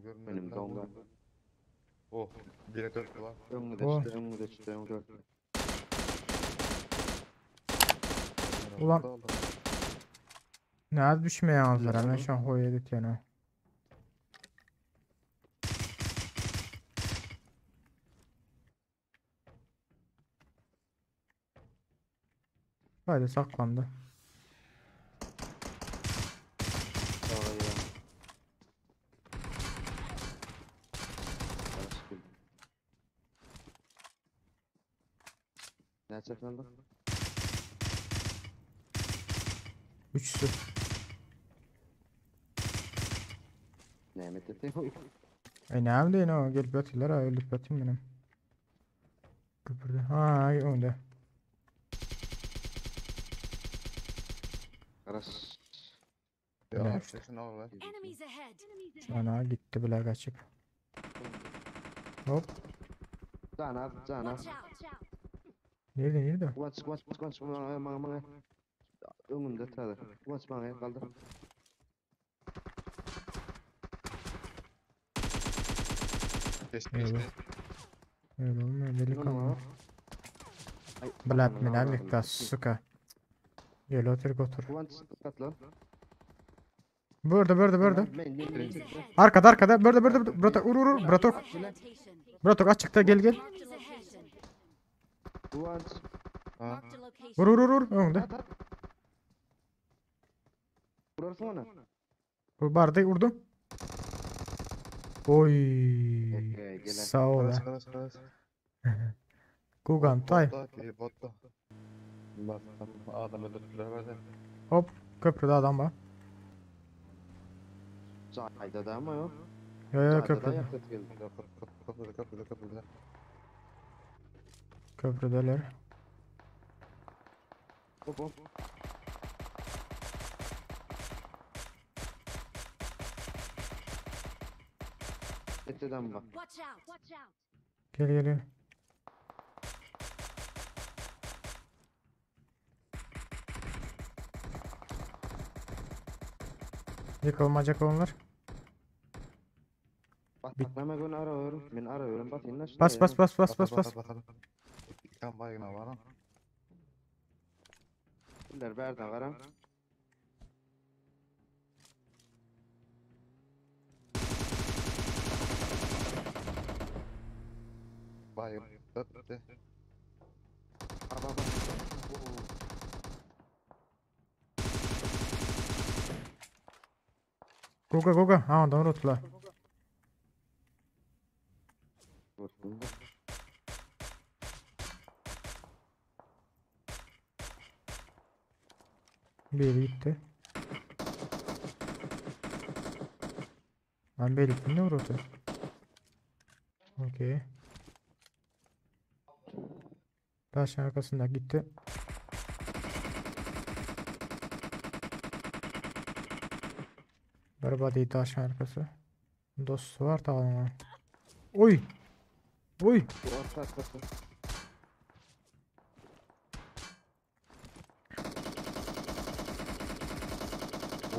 Görünmedi. Benim donga. Oh, bire dört var. Öňüňde Oh. çykdy, öňüňde çykdy, öňüňde dörtlü. Ulan. Aldı. Näde düşmeýäňizler hemen şu an hoýa edýän. Haydi saklandı. Sağa ya. Karışık bildim. Ne çekildi? Üçüsü. Nehmet dedi. E näme deýin o gelip ýatyrlar ha öldürüp ýatayım menem. Köprüde. Ha önde. Karaş. Ya, Ne? sesini al lan. Enemies ahead. Ana gitti bile kaçıp. Hop. Cana, cana. Watch out. Nerede nerede? Kıvanç, kıvanç, kıvanç, bana, bana, bana. Öňümde tadı. Kıvanç bana kaldı. Geçti Eyvah. geçti. Öyle olmuyor delikanlı. Ay, Блядь, ananı меня avradını легко, sikeyim. сука. Gel otur otur. Kıvanç katlan. Burada burada burada. Ben, ben, ben, Enemies ahead. Arkada arkada. Burada burada burada. Bratok vur vur vur. Bratok. Marked a location. Bratok açıkta gel gel. Enemies ahead. Kıvanç. Ha. Marked a location. Vur vur vur vur. Önde. At, at. Vurarsın ona. Bu barda vurdum. Oy. Okey, gel. Sağ ol. Karas ha. karas karas. Gugan tay. Botta ki botta. Bastım. Adam öldürdüler verdi. Hop. Köprüde adam var. Cayda da ama yok. Yo yo Cayda da köprüde. yakıt geldi. Köprüde köprüde köprüde. Köprüdeler. Hop hop. Eteden bak. Watch out. Watch out. Gel gel gel. Yıkılmayacak onlar. Bak baklama gün arıyorum. Ben arıyorum. Bak yine Bas bas bas bas bas bas. Bakalım. İkan baygına var ha. Biller berden varan. Baygın. Bitti. Bak bak bak. Guga guga. Ha ondan rutla. Vurdum. Biri gitti. Ben belirttim ne vurdu? Okey. Taşın arkasında gitti. Berbat iyi taşın arkası. Dostu var tamam. Oy. Oy. Bu orta arkası.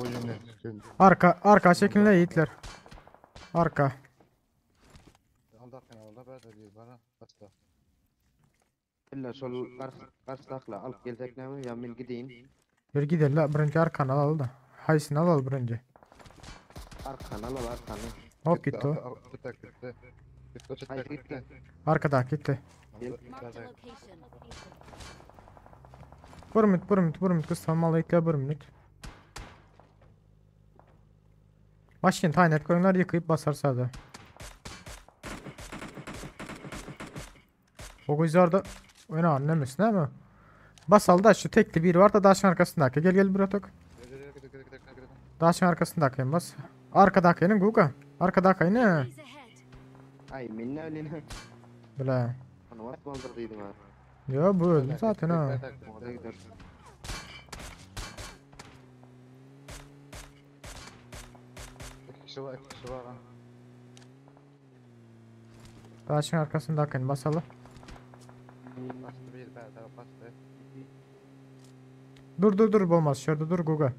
O yine. Arka arka çekinle yiğitler. Arka. Aldı kenarda ben de bir bana. Basta. İlla şol karşı karşı takla alıp gelecek ne mi? Ya ben gideyim. Bir gidelim la birinci arkanı al da. Haysini al al birinci. Arkanı al al arkanı. Hop gitti o. Gitti gitti. Gitti Hayır gitti. gitti. Arkada gitti. Marked a location. Bir minut bir minut bir minut kız tamam ekle bir minut. Maşin tane koyunlar yıkayıp basar sade. O kızlar da oyna annemesin değil mi? Basal da şu tekli bir var da daşın arkasındaki. Gel gel Bratok. Daşın arkasındaki bas. Arkadakinin Guga. Arkadakini. Enemies ahead. Ay minne öyle. Bile. Onu atmaldırdıydım ha. Ya bu öldü zaten ha. Orada gider. İki kişi var, iki kişi var ha. Daşın arkasındakini basalım. Bastı bir tane bastı. Dur dur dur olmaz. Şurada dur Guga.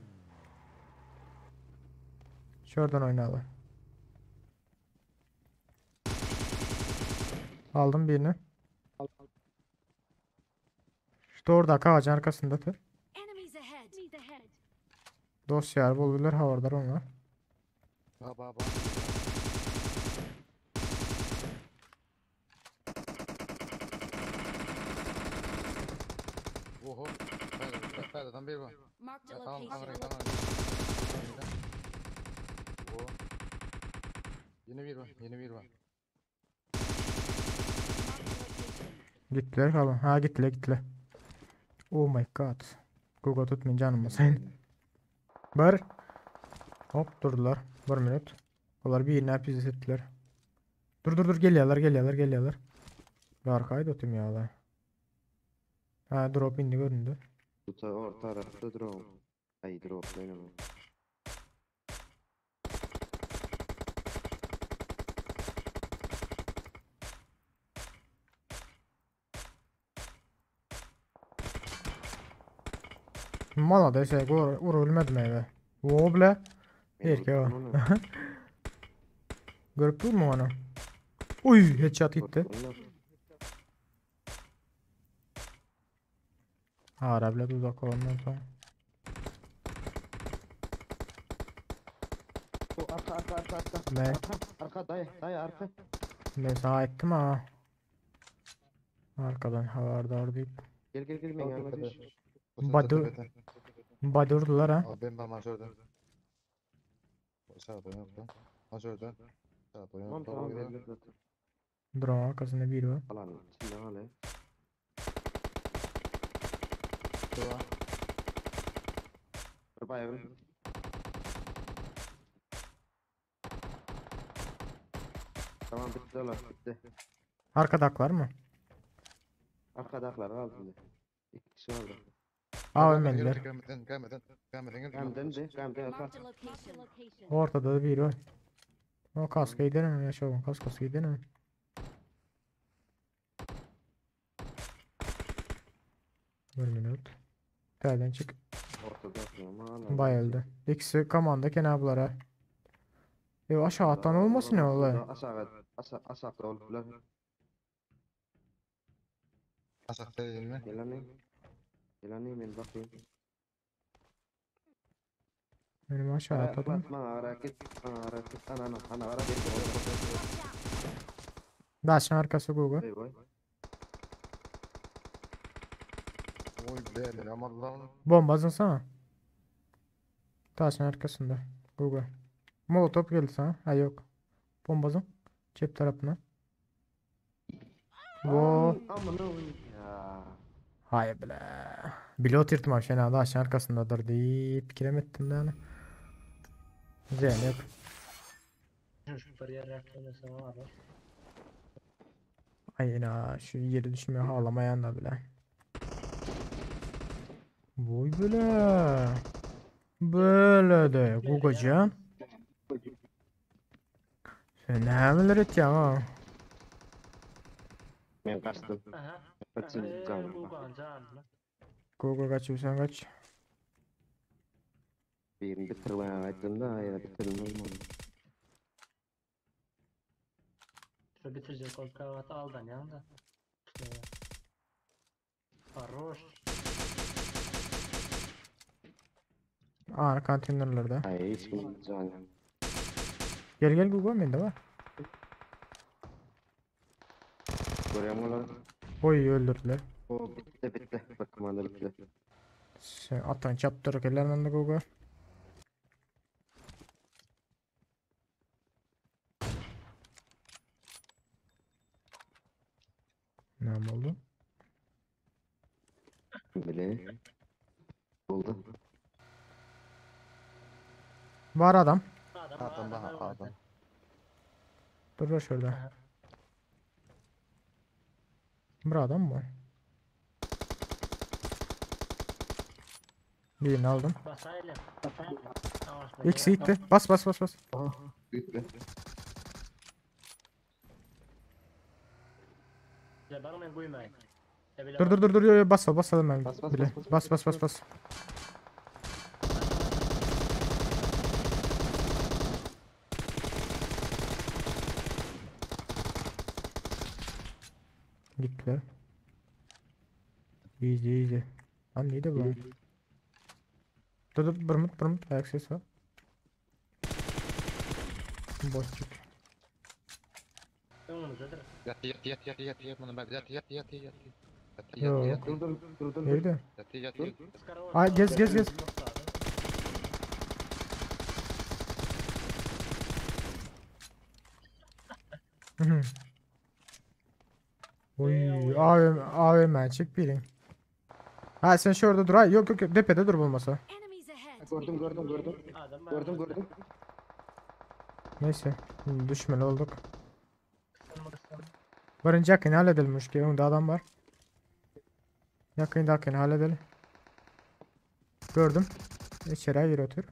Şuradan oynayalım. Aldım birini. Şu oradaki ağacın arkasında tır. Enemies ahead. Dost yer buldular havardar onlar. Ba ba ba. Oho. Hadi, tam bir var. Marked a Ya, tamam tamam location. tamam. Oho. Yeni bir var, yeni bir var. Marked a location. Gittiler kalan. Ha gittiler gittiler. Oh my god. Google tutmayın canım sen. Bir. Hop durdular. Bir minut. Onlar bir yerine pizza ettiler. Dur dur dur geliyorlar geliyorlar geliyorlar. Bir arkayı da otum ya la. Ha drop indi göründü. Bu ta orta tarafta drone. Ay drop benim. Mala dese gor vurulmadı meyve. Wo bile. Men Erke o. onu. Görüp durma onu. Uy headshot gitti. Korktum Ha bile uzak olandan sonra. O arka arka arka arka. Ne? Arka arka dayı dayı arka. Ben sana ettim ha. Arkadan havardar deyip. Gel gel gel men yanıma düş. Badu- Badurdular ha. Abi ben masörde. Sağda yok da. Masörde. Sağda Tamam yok da. tamam belli zaten. Drone arkasında biri var. Alan içinde al he. Bir baygın. Tamam bitti olar bitti. Arkadaklar mı? Arkadaklar kaldı şimdi. İki kişi kaldı. Aa ölmediler. Gelmeden, gelmeden, gelmeden, Gamden de gamden arka. Marked a location. Ortada da biri var. O kaskı gidelim mi? Yaşa oğlum kask kaskı gidelim mi? Bir minut. Terden çık. Ortada atıyorum alan. Bayıldı. İkisi komanda kenarlara. E aşağı atan olmasın ya olay. Aşağı aşağı aşağıda oldular. Aşağıda değil mi? Gel lan. Gel lan ben bakayım. Benim aşağı atladım. Bana hareket, bana hareket, ana ana ana hareket. Watch out. Daşın arkası Google. Vay vay. Oy be, ama lan. Bomba sana. Taşın arkasında. Google. Molotov geldi sana. Ha yok. Bombazın. Cep tarafına. Wo. Amına koyayım ya. Hay bile. Bile oturtmam şena daşın arkasındadır deyip fikir ettim yani. Zeynep. Şu bir yer oynasam abi. Ay yine şu yeri düşmüyor ağlamayan da bile. Vay bile. Böyle de Google'can. Sen ne bilir et ya ha? Men kaçtım. Aha. Kaçın canım. Google canım. Google kaç sen kaç. Birini bitirmeye aydın da ya bitirilmez mi? Şu bitirecek ol kahvaltı aldan yanında. Хорош. Aa konteynerlerde. Ay hiç kim canım. Gel gel Google bende var. Görüyorum onları. Oy öldürdüler. O bitti bitti. Bak komanda bitti. Sen atan çaptırık ellerinden de Google. Ne oldu? Bile. Oldu. Var adam. Adam Adam daha adam. Dur dur şurada. Aha. Bir adam mı? Birini aldım. Basayla. İkisi gitti. Bas bas bas bas. Bitti. Ya bana men koymayın. Dur dur dur dur yo, yo, bas al bas al ben Bas, bas, bile. bas, Bas bas bas bas. Gittiler. Easy easy. Lan neydi bu? Dur dur bir minut bir minut ayak sesi var. Boşçuk. Önümüzdedir. Yat yat yat yat yat yat bunu ben yat yat yat yat. Yat Yok. yat yat Dur dur dur dur. Nerede? yat yat yat. Ay, gez, gez, gez. Hı. Oy AVM AVM çık birin. Ha sen şurada dur. Ay, yok yok yok depede dur bulmasa. Enemies ahead. Gördüm gördüm gördüm. Adam Gördüm gördüm. Neyse. Şimdi düşmeli olduk. Birinci yakını halledelim ki önde adam var. Yakını yakını halledelim. Gördüm. İçeriye gir otur.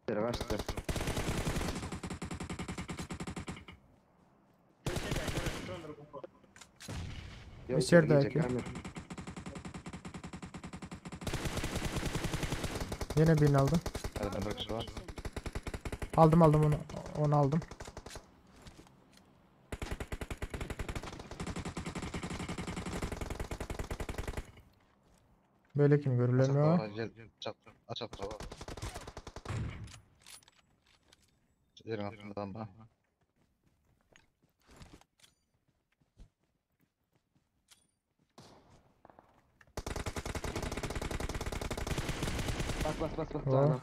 Kaçtı. Yok, İçeride gelecek, ki. aynen. Yine birini aldım. Nereden bir kişi var? Aldım aldım onu. Onu aldım. Böyle kim görülemiyor? Gel çat aç aç aç. Yerin altından bak. Bas bas bas bas. Oh. Canan.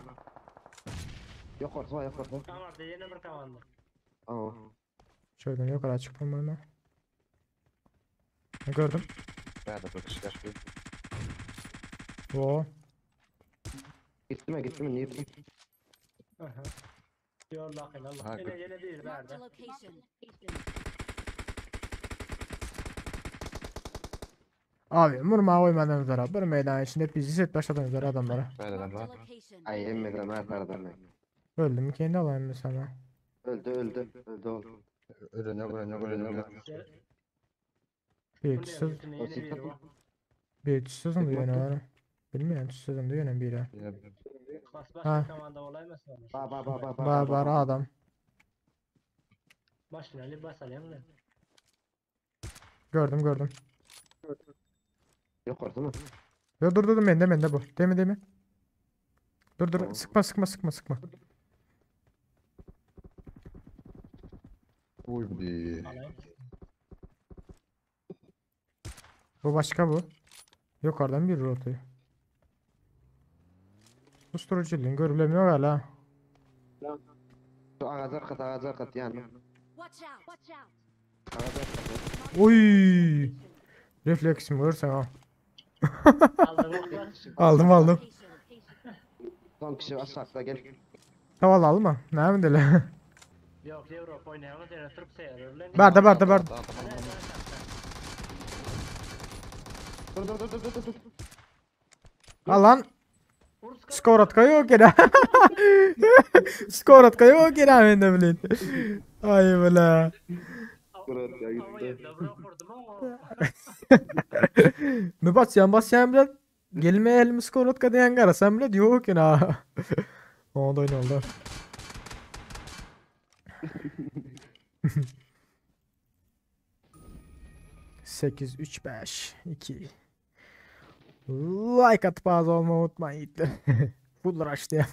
Yok orta yok orta. Kamarda yine bir komanda. Tamam. Şuradan yukarı çıkmam ben. Gördüm. Nerede bir kişi var? Oo. Gitti mi gitti mi? Niye gitti? Aha. Yolla akın Allah. Ha, Yine yine bir Marked nerede? a location. Abi vurma koymadan üzere. Bir meydan içinde bizi set başladın üzere adamlara. Nereden Marked a var? location. Ay emmeden her taraftan. Öldüm kendi alayım mesela. Öldü öldü. Öldü oğlum. Ölen yok ölen yok ölen yok. Bir tüsüz, Yine bir var. bir tüsüzüm diyor ne var? Bilmiyorum tüsüzüm diyor ne biri. Yine Bas Ha. başka komanda olay mı sonra? Ba ba ba ba ba. Bar bar adam. Başına Ali basalım da. Gördüm gördüm. Yok orta mı? Dur dur dur bende bende bu. Değil mi değil mi? Dur dur Tamam. sıkma sıkma sıkma sıkma. Uy bir. Alayım. Bu başka bu. Yukarıdan bir rotayı. Susturuculuğun görülemiyor hala. Şu ağaca kat ağaca kat yani. Watch out. Watch out. Ağaca kat. Oy! Refleksim görsen ha. Aldım oklar. Aldım aldım. Son kişi aşağıda gel. Tamam alma. Ne mi deli? Yok Avrupa oynayamaz yani Türk seyirler. Barda barda barda. Tamam tamam tamam. Dur dur dur dur dur dur. Al lan. Skorotka yok yine. Skorotka yok yine ben de bilin. Ay bela. Skorotka gitti. Mi basyan basyan bile gelme elimi skorotka diyen karasam bile yok yine ha. O da öyle oldu. Sekiz, üç, beş, iki. Like atıp abone olmayı unutmayın yiğitler. Full rush diye.